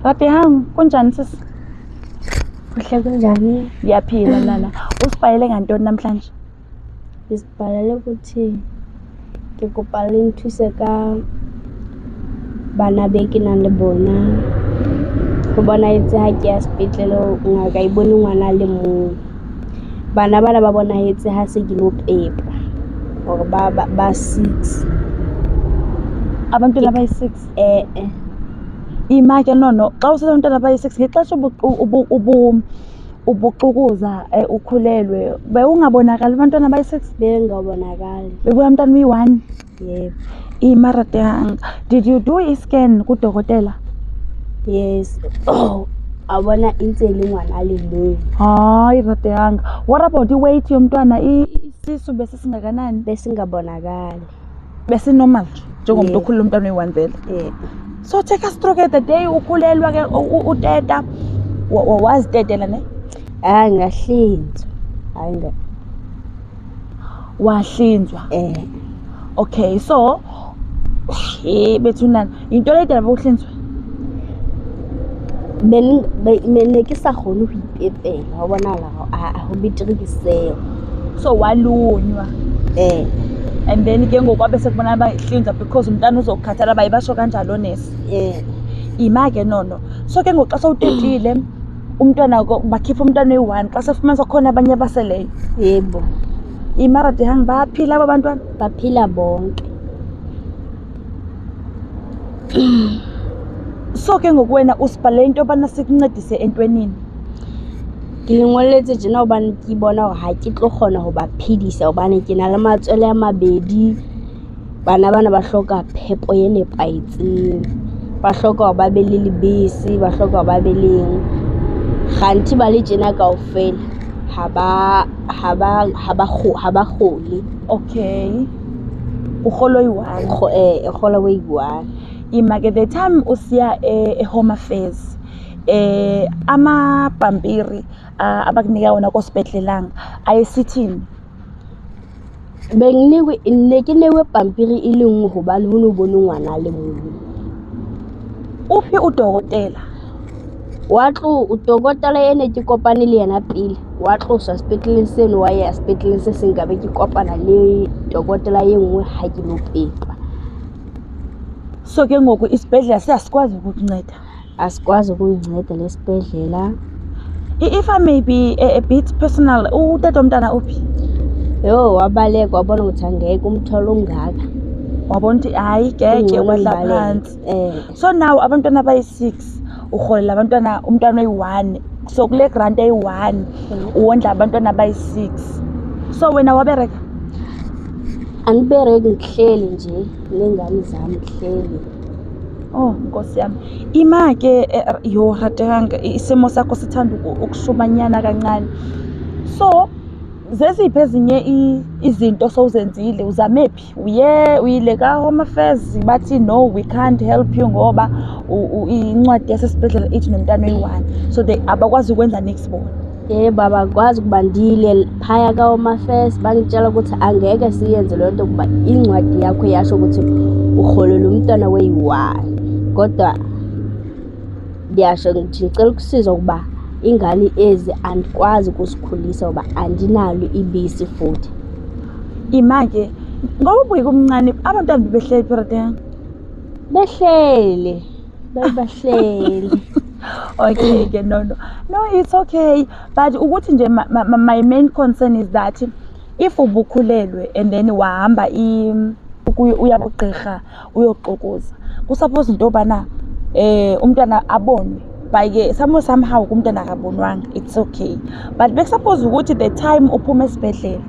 Ratehang, kunjani sisi? Kuhle, kunjani? Ngiyaphila nana. Usibhalele ngantoni namhlanje? Ngisibhalele ukuthi ke kopa le nthuse ka bana be ke nang le bona. Ho bonahetse ha ke ya sepetlele, ngaka e bone ngwana a le mong. Bana bana ba bonahetse ha se ke lo pepa hore ba six. Abantwana abayi-six? Eh-eh. Ima ke nono, xa usithi abantwana abayi-six, ngexesha ubuxukuza, ukhulelwe, bewungabonakali abantwana abayi-six? Bengabonakali. Bebuya umntana uyi-one? Yebo. Ima, Ratehang. Did you do i-scan kudokotela? Yes. Oh, a bona e ntse e le ngwana a le mong. Hayi, Ratehang. What about i-weight yomntwana? Isisu besisingakanani? Besingabonakali. Besi-normal nje, njengomntu Yeah. okhulele umntwana oyi-one vele. Eh. So take us through ke the day ukhulelwa ke, uteta, wazitetela ne? Hayi, ngahlinzwa. Hayi nga. Wahlinzwa. Eh. Okay, so he bethunana, yinto le idala bokuhlinzwa? Ne ke sa kgone ho ipepela, ho bonahala hore ho betere ke seo. So walunywa. Eh. And then ke ngoku kwabe sekubonakala uba ihlinzwa because umntana uzokukhathala, baye basho kanjalo nesi. Eh. Ima ke nono. So ke ngoku xa sowutetile umntwana, bakhipha umntwana oyi-one, xa sefumanisa khona abanye abaseleyo. Yebo. Ima, Ratehang, bayaphila aba bantwana? Baphila bonke. So ke ngoku wena usibhalele into yobana sikuncedise entwenini? Ke le ngolletse tjena hobane ke bona hore ha ke tlo kgona ho ba phedisa, hobane ke na le matswele a mabedi. Bana bana ba hloka phepo e nepahetseng. Ba hloka hore ba be le lebese, ba hloka hore ba be le eng. Kganthi ba le tjena kaofela ha ba kgole. Okay. Urholo oyi-one. Kgola o yi-one. Ima ke, the time usiya e-Home Affairs, amapampiri abakunika wona kosibhedlelanga ayesithini? Benginikwe, ne ke neuwe pampiri e le nngwe hobane ho no bone ngwana a le mong. Uphi udokotela? Wa tlo dokotela e ne ke kopane le yena pele, wa tloswa sepetleleng seno, wa ya sepetleleng se seng, ka be ke kopana le dokotela e nngwe ha ke lo pepa. So ke ngoku isibhedlela siyasikwazi ukukunceda? Asikwazi ukunginceda lesibhedlela. If I may be a bit personal, utata womntana uphi? Yho, wabaleka, wabona ukuthi angeke umthwalo ongaka. Wabona ukuthi hayi geke, Kungcono wahla ngibaleke. phansi. Eh. So now abantwana abayi-six, urholela abantwana umntwana oyi-one. So kule grant eyi-one uwondla abantwana abayi-six. So wena wabereka? Angibereki, ngihleli nje ney'ngane zami, ngihleli. Oh, Nkosi yami. Ima ke, yho Ratehang, isimo sakho sithanda ukushumanyana kancane. So zeziphi ezinye izinto sowuzenzile? Uzame phi? Uye uyile ka-Home Affairs, bathi no, we can't help you ngoba incwadi yasesibhedlela ithi nomntana oyi-one. So they abakwazi ukwenza niks bona. Yebo, abakwazi ukuba ndile phaya ka-Home Affairs, bangitshela ukuthi angeke siyenze leyo nto kuba incwadi yakho yasho ukuthi uholela umntwana weyi-one. Kodwa ngiyasho ngithi ngicela ukusizwa ukuba ingane ezi andikwazi ukuzikhulisa ngoba andinalo ibisi futhi. Ima ke, ngoba ubuye kumncane, abantwana bebehleli phi, Ratehang? Behlele, bebahleli. Okay ke no no. No, it's okay. But ukuthi nje my main concern is that if ubukhulelwe and then wahamba uya kugqirha uyoxokuza, kusuppose into yobana umntwana abonwe. By ke somehow umntwana akabonwanga, it's okay. But bekusuppose ukuthi the time uphuma esibhedlela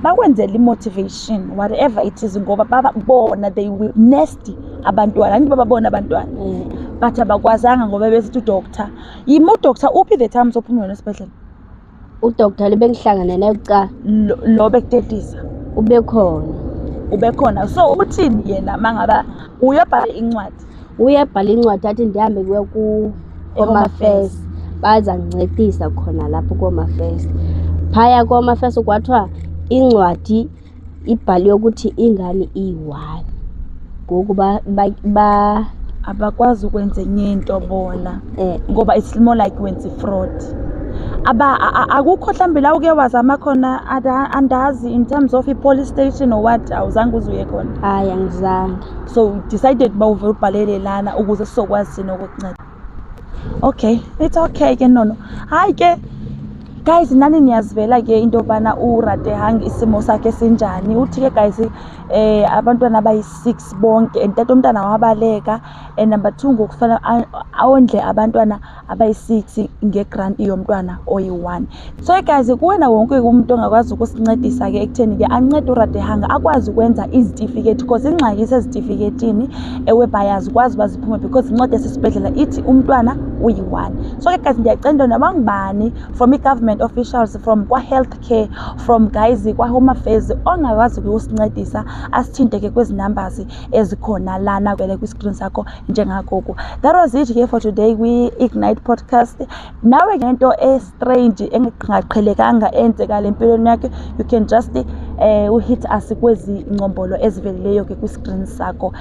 bakwenzele i-motivation, whatever it is, ngoba bona they witnessed abantwana, angithi bababona abantwana. But abakwazanga ngoba besithi udoctor. Yima, udoctor uphi the time sophuma wena esibhedlela? Udoctor le bengihlangane naye kuqala. Lo bekutetisa. Ube khona. Ube khona. So uthini yena mangaba uyabhala incwadi? Uyabhala incwadi athi ndihambe kuye ku E-Home Home Affairs. Affairs. Bazangincedisa khona lapho ku Home Affairs. Phaya ku Home Affairs kwathiwa incwadi ibhaliwe ukuthi ingane iyi-one. Ngoku ba Abakwazi ukwenza enye into bona. Eh. Ngoba it's more like wenza i-fraud. Akukho mhlawumbe la uke wazama khona, andazi, in terms of i-police station or what, awuzange uze uye khona? Hayi, angizange. So you decided uba uve ubhalele lana ukuze sizokwazi thina ukukunceda. Okay, it's okay ke nono. Hayi ke guys, nani niyazivela ke into yobana uRatehang isimo sakhe sinjani. Uthi ke guys, abantwana abayi-6 bonke, and tata umntana wabaleka, and number 2, ngokufana awondle abantwana abayi-6 ngegranti yomntwana oyi-1. So guys, kuwena wonke umuntu ongakwazi ukusincedisa ke ekutheni ke ancede uRatehang akwazi ukwenza izitifiketi, because ingxaki isezitifiketini, ewhereby azikwazi uba ziphume because incwadi yasesibhedlela ithi umntwana uyi-1. So ke guys, ndiyacela into noba ngubani from i-government officials, from kwa-healthcare, from guys kwa-Home Affairs, ongakwazi ukusincedisa, asithinte ke kwezi numbers ezikhona lana vele kwi-screen sakho njengagoku. That was it here for today kwi-Ignite Podcast. Nawe ngento e-strange engaqhelekanga eyenzeka empilweni yakho, you can just uhit us kwezi ngcombolo ezivelileyo ke kwi-screen sakho.